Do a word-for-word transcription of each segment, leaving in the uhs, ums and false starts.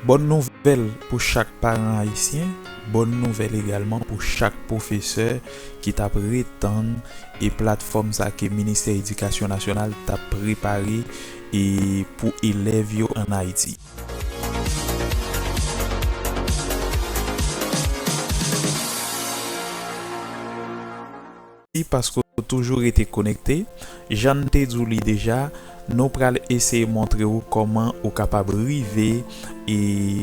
Bòn nouvèl pou chak paran ayisyen, bòn nouvèl egalman pou chak pwofesè ki t ap ret tann e platfòm sa ke Ministè Edikasyon Nasyonal t ap prepare e pou elèv yo ann Ayiti. Mèsi paske w toujou rete konekte. Jan n te di w li deja, nou pral eseye montre w kòman ou kapab rive e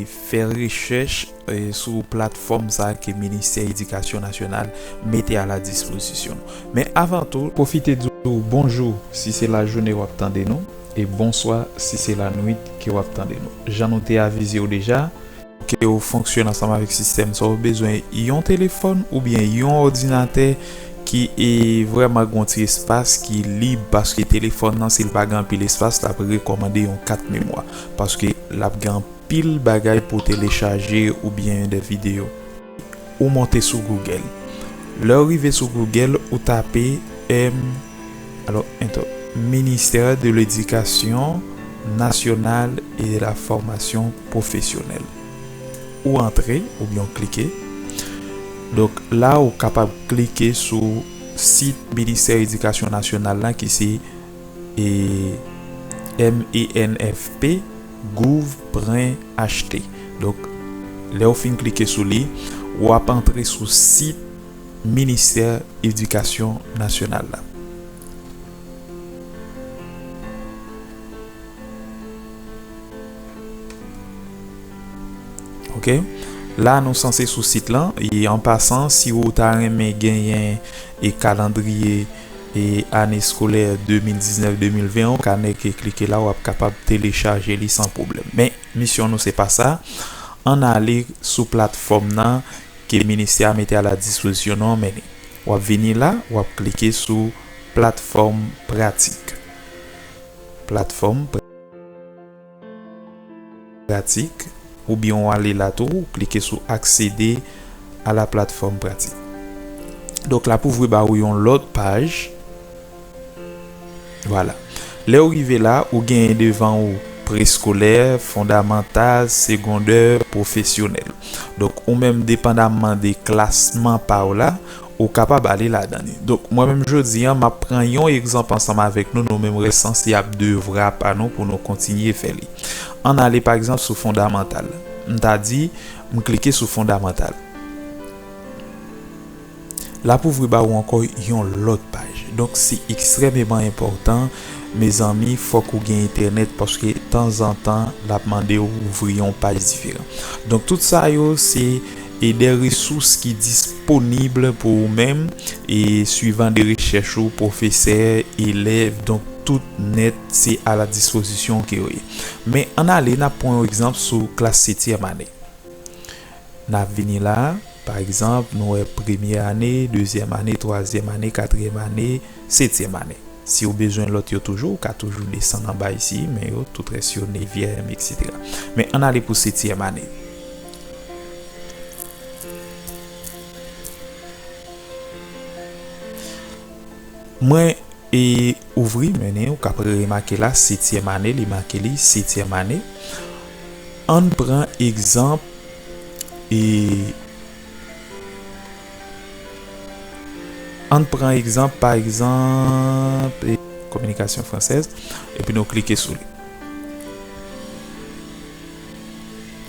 fè rechèch, e, sou platfòm sa ke Ministè Edikasyon Nasyonal mete a la dispozisyon nou. Men avan tou, pwofite di w bonjou si se lajounen w ap tande nou, e bonswa si se lannuit ke w ap tande nou. Jan nou te avize w deja, ke w fonksyone ansanm avèk sistèm sa, ou bezwen yon telefòn oubyen yon òdinatè ki, e, vrèman gen yon ti espas ki lib, paske telefòn nan, si l pa gen anpil espas, l ap rekòmande yon kat memwa, paske l ap gen anpil bagay pou telechaje oubyen de videyo. Ou monte sou Google. Lè w rive sou Google, ou tape M, alò, enter, Ministère de l'Éducation Nationale et de la Formation Professionnelle. Ou antre, oubyen w klike. Donk, la, ou kapab klike sou sit Ministè Edikasyon Nasyonal la, ki se e, M E N F P gouv pwen H T. Donk, lè w fin klike sou li, w ap antre sou sit Ministè Edikasyon Nasyonal la. Ok? La, nou sanse sou sit lan. E an pasan, si ou ta renmen genyen e kalandriye e ane eskolè de mil diznèf de mil ven an, ou ka nèk klike la, w ap kapab telechaje li san pwoblèm. Men, misyon nou se pa sa. Ann ale sou platfòm nan ke ministè a mete a la dispozisyon nou an, men li. W ap vini la, w ap klike sou platfòm pratik. Platfòm pra-, pratik, oubyen w ale la tou, w klike sou accéder à la plateforme pratique. Donk, l ap ouvri ba ou yon lòt paj. Vwala. Lè w rive la, ou genyen devan ou preskolè, fondamantal, segondè, pwofesyonèl. Donk, ou menm, depandamman de klasman pa w la, ou kapab ale ladan li. Donk, mwen menm jodi a, m ap pran yon egzanp ansanm avèk nou, nou menm resanse ap devwa pa nou pou nou kontinye fè li. Ann ale, pa egzanp, sou fondamantal. M ta di, m klike sou fondamantal. L ap ouvri ba ou ankò yon lòt paj. Donk, se ekstrèmeman enpòtan, mezanmi, fòk ou gen entènèt, paske tanzantan, l ap mande w ouvri yon paj diferan. Donk, tout sa yo, se, e, de resous ki disponib pou ou menm, e, swivan de rechèch ou, pwofesè, elèv, donk, tout nèt, se a la dispozisyon ke yo ye. Men, ann ale, n ap pran yon egzanp sou klas setyèm ane. N ap vini la, pa egzanp, nou wè premyè ane, dezyèm ane, twazyèm ane, katriyèm ane, setyèm ane. Si w bezwen lòt yo toujou, ou ka toujou desann anba isi, men yo, tout rès yo, nevyèm, etsetera. Men ann ale pou setyèm ane. Mwen e ouvri, mennen, ou ka remake la, setyèm ane, li make li, setyèm ane. Ann pran egzanp, e, ann pran egzanp, pa egzanp, e, communication française, epi nou klike sou li.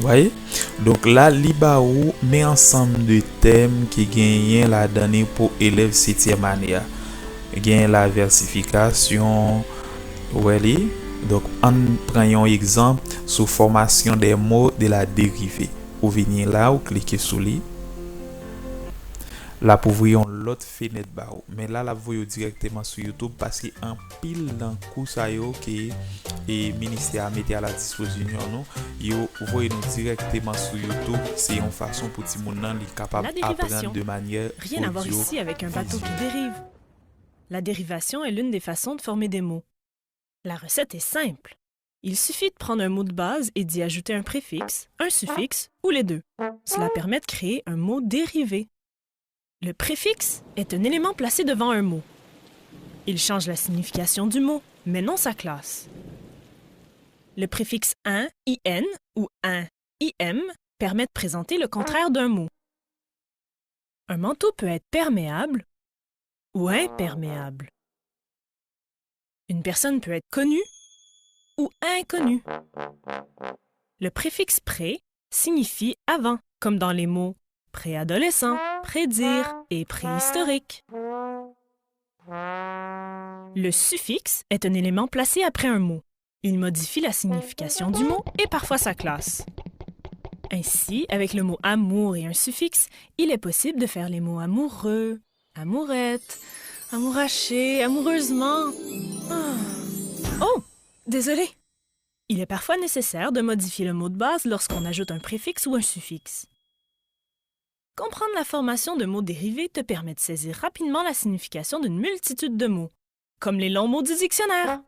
Voyez? Donk la, li ba ou men ansanm de tèm ki genyen ladan li pou elèv setyèm ane a. Genyen lavèsifikasyon, ou wè li? Donk, ann pran yon egzanp sou formation des mots de la dérivée. Ou vini la, ou klike sou li. L ap ouvri yon lòt fenèt ba ou. Men la, l ap voye w dirèkteman sou YouTube, paske anpil nan kou sa yo ke, e, ministè a mete a la dispozisyon nou, yo voye nou dirèkteman sou YouTube. Se yon fason pou timoun nan, li kapab aprann de manyè odyo, vizyèl. La dérivation, rien à voir ici avec un bateau qui dérive. La dérivation est l'une des façons de former des mots. La recette est simple. Il suffit de prendre un mot de base et d'y ajouter un préfixe, un suffixe ou les deux. Cela permet de créer un mot dérivé. Le préfixe est un élément placé devant un mot. Il change la signification du mot, mais non sa classe. Le préfixe in, in ou in I M permet de présenter le contraire d'un mot. Un manteau peut être perméable ou imperméable. Une personne peut être connue ou inconnue. Le préfixe pré signifie avant, comme dans les mots préadolescent, prédire et préhistorique. Le suffixe est un élément placé après un mot. Il modifie la signification du mot et parfois sa classe. Ainsi, avec le mot amour et un suffixe, il est possible de faire les mots amoureux, amourette, amouraché, amoureusement. Ah. Oh, désolé. Il est parfois nécessaire de modifier le mot de base lorsqu'on ajoute un préfixe ou un suffixe. Comprendre la formation de mots dérivés te permet de saisir rapidement la signification d'une multitude de mots, comme les longs mots du dictionnaire.